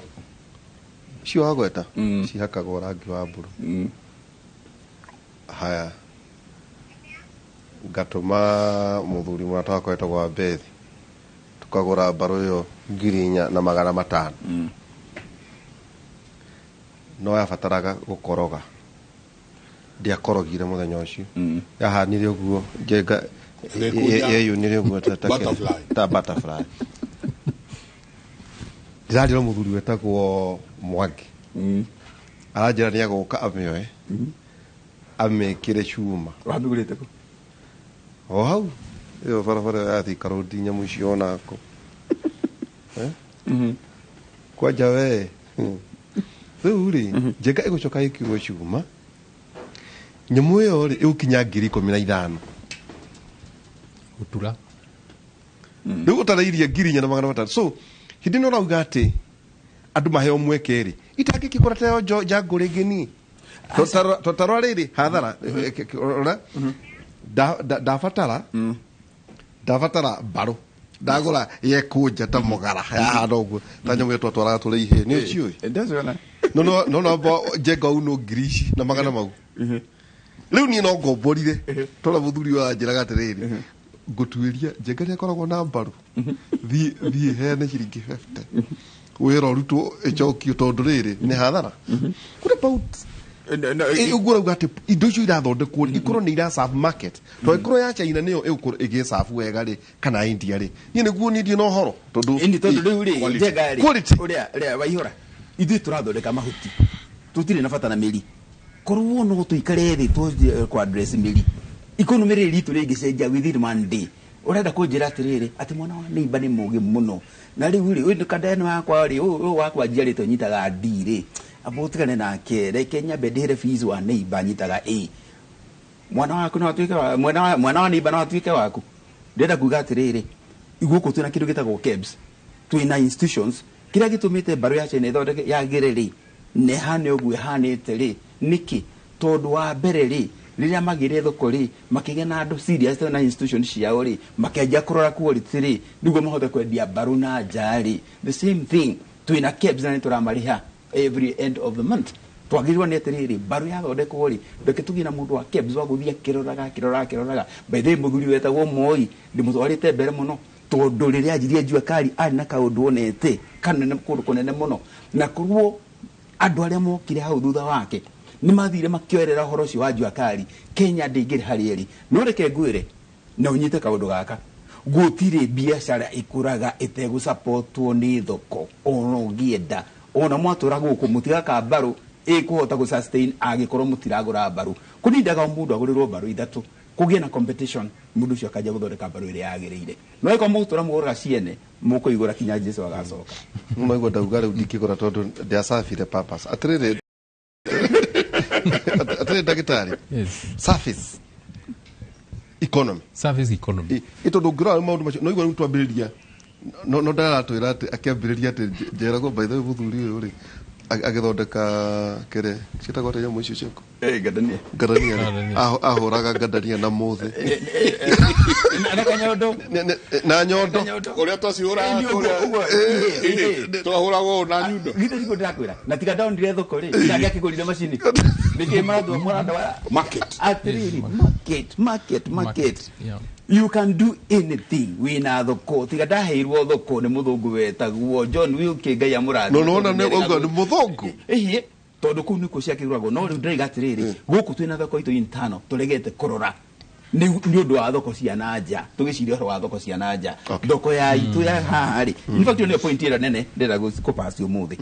cio wagweta cihakagwo rangi wa mburu. Haya, ngatũma mũthuri mũrata wakwa wetagwo wa Bethi, tukagũra mbarũ ĩyo 4,500. No yabataraga gũkoroga, ndiakorogire mũthenya ũcio. Yahanire ũguo, Njenga Ĩgĩkũnja. Yeyunire ũguo Butterfly. Ta butterfly. Ndĩrarĩra mũthuri wetagwo Mwangi, aranjĩra nĩ agoka amĩoe amĩkĩre cuma. Wamĩgũrĩte kũ? O hau ĩyo barabara ĩyo ya Thika Road, nyamũ icio onako. Eh? Kwanja we, rĩu rĩ njenga ĩgũcoka ĩkĩrwo cuma, nyamũ ĩyo rĩ ĩgũkinya 15,000. Gũtura. Rĩu ũtarairie 4,600. So hĩndĩ ĩno ũrauga atĩ andũ maheo mweke rĩ, itangĩkĩkũra tayo njangũ rĩngĩ niĩ totarora rĩrĩ hathara. Rora, ndabatara ndabatara mbarũ, ndagũra yekũnja ta mũgara yahana ũguo ta nyamũ ĩyo twatwaraga tũrĩ ihĩ, nĩ ũciũĩ? Ndaciona. No no njenga uno ngiri ici na magana mau. Rĩu niĩ no ngomborire tondũ mũthuri ũyũ anjĩraga atĩrĩrĩ, ngũtuĩria njenga nĩ akoragwo na mbaru, thiĩ thiĩ heane ciringi 50 wĩra ũrutwo ĩcokio, tondũ rĩrĩ nĩ hathara. What about ũguo ũrauga atĩ indo icio irathondekwo ikorwo nĩ ira serve market, tondũ ĩkorwo ya China nĩyo ĩgũkorwo ĩgĩ serve wega rĩ, kana India rĩ, niĩ nĩguo niĩ ndirĩ na ũhoro tondũ Ĩni tondũ rĩu rĩ Quality. njenga rĩ Quality. ũrĩa ũrĩa waihũra, ithuĩ tũrathondeka mahuti, tũtirĩ na bata na mĩri. Korwo no tũikare thĩ tũnjie kũ address mĩri, economy rĩrĩ ritũ rĩngĩcenjia within one day. Ũrenda kũnjĩra atĩrĩrĩ atĩ mwana wa neighbor nĩ mũgĩ mũno, na rĩu rĩ ũyũ kandeno wakwa rĩ, ũyũ wakwa njiarĩtwo nyitaga D rĩ, amba ũtigane nake, reke nyambe ndĩhĩre fees wa neighbor nyitaga A. Mwana waku no atuĩke wa, mwana wa neighbor no atuĩke waku. Ndĩrenda kuga atĩrĩrĩ, gũkũ twĩna kĩndũ gĩtagwo KEBS, twĩna institutions. Kĩrĩa gĩtũmĩte mbarũ ya China ĩthondeke yagĩre rĩ na ĩhane ũguo ĩhanĩte rĩ nĩkĩ? Tondũ wa mbere rĩ, rĩrĩa magĩre thoko rĩ, makĩgĩa na andũ serious na institution ciao rĩ, makĩanjia kũrora quality rĩ, nĩguo mahote kwendia mbarũ na nja rĩ. The same thing, twĩna KEBS na nĩ tũramarĩha every end of the month. Twagĩrĩirwo nĩ atĩrĩrĩ, mbarũ yathondekwo rĩ, reke tũgĩe na mũndũ wa KEBS wa gũthiĩ akĩroraga akĩroraga akĩroraga. By the way, mũthuri wetagwo Moi ndĩmũtwarĩte mbere mũno, tondũ rĩrĩa anjirie jua kali arĩ na kaũndũ onete kanene kũndũ kũnene mũno, na korwo andũ arĩa mokire hau thutha wake nĩ mathire makĩoerera ũhoro ũcio wa jua kali, Kenya ndĩingĩrĩ harĩa ĩrĩ. No reke ngwĩre na ũnyite kaũndũ gaka, gũtirĩ biacara ĩkũraga ĩtegũsapotwo nĩ thoko. Ona ũngĩenda, ona mwatũra gũkũ, mũtigaka mbarũ ĩkũhota gũ sustain angĩkorwo mũtiragũra mbarũ. Kũnindaga o mũndũ agũrĩrwo mbarũ ithatũ, kũgĩe na competition, mũndũ ũcio akanjia gũthondeka mbarũ ĩrĩa yagĩrĩire. No ĩkorwo mũgũtũra mũgũraga ciene, mũkũigũra kinya Jesu agacoka. Maigua ndauga rĩu ndingĩgũra tondũ ndiacabire purpose. Atĩrĩrĩ, atĩrĩrĩ ndagĩtarĩ, Yes. service economy. Service economy. Ĩ tondũ ũngĩrora maũndũ macio no igua rĩu twambĩrĩria no ndaratwĩra atĩ akĩambĩrĩria atĩ njeragwo by the way mũthuri ũyũ rĩ agĩthondeka kĩrĩa ciĩtagwo atĩa nyamũ icio ciaku? Ngandania. Ngandania rĩ. Ngandania. Ahũraga ngandania na mũthĩ. Na kanyondo. Na nyondo. Ũrĩa twacihũraga Ĩ, nĩ ũguo, kũrĩa. ũguo. Ĩ, twahũragwo ũũ na nyundo. Githĩ tiguo ndĩrakwĩra, na tiga ndonire thoko rĩ nake akĩgũrire macini nĩkĩ marathiĩ mũrandwara Market. Atĩrĩrĩ, market, market, market. Yeah. You can do anything wĩna thoko. Tiga ndaheirwo thoko nĩ mũthũngũ wetagwo John Wilkie, Ngai amũrathime. No nona nĩ ũguo nĩ mũthũngũ. Ĩhĩ, tondũ kũu nĩkuo ciakĩgũragwo. No rĩu ndĩraiga atĩrĩrĩ, gũkũ twĩna thoko itũ intano, tũregete kũrora nĩ ũndũ wa thoko cia na nja, tũgĩciria ũhoro wa thoko cia na nja. Okay. Thoko ya itũ ya haha rĩ, in fact ĩyo nĩyo point ĩrĩa nene ndĩrenda kũpass ũmũthĩ.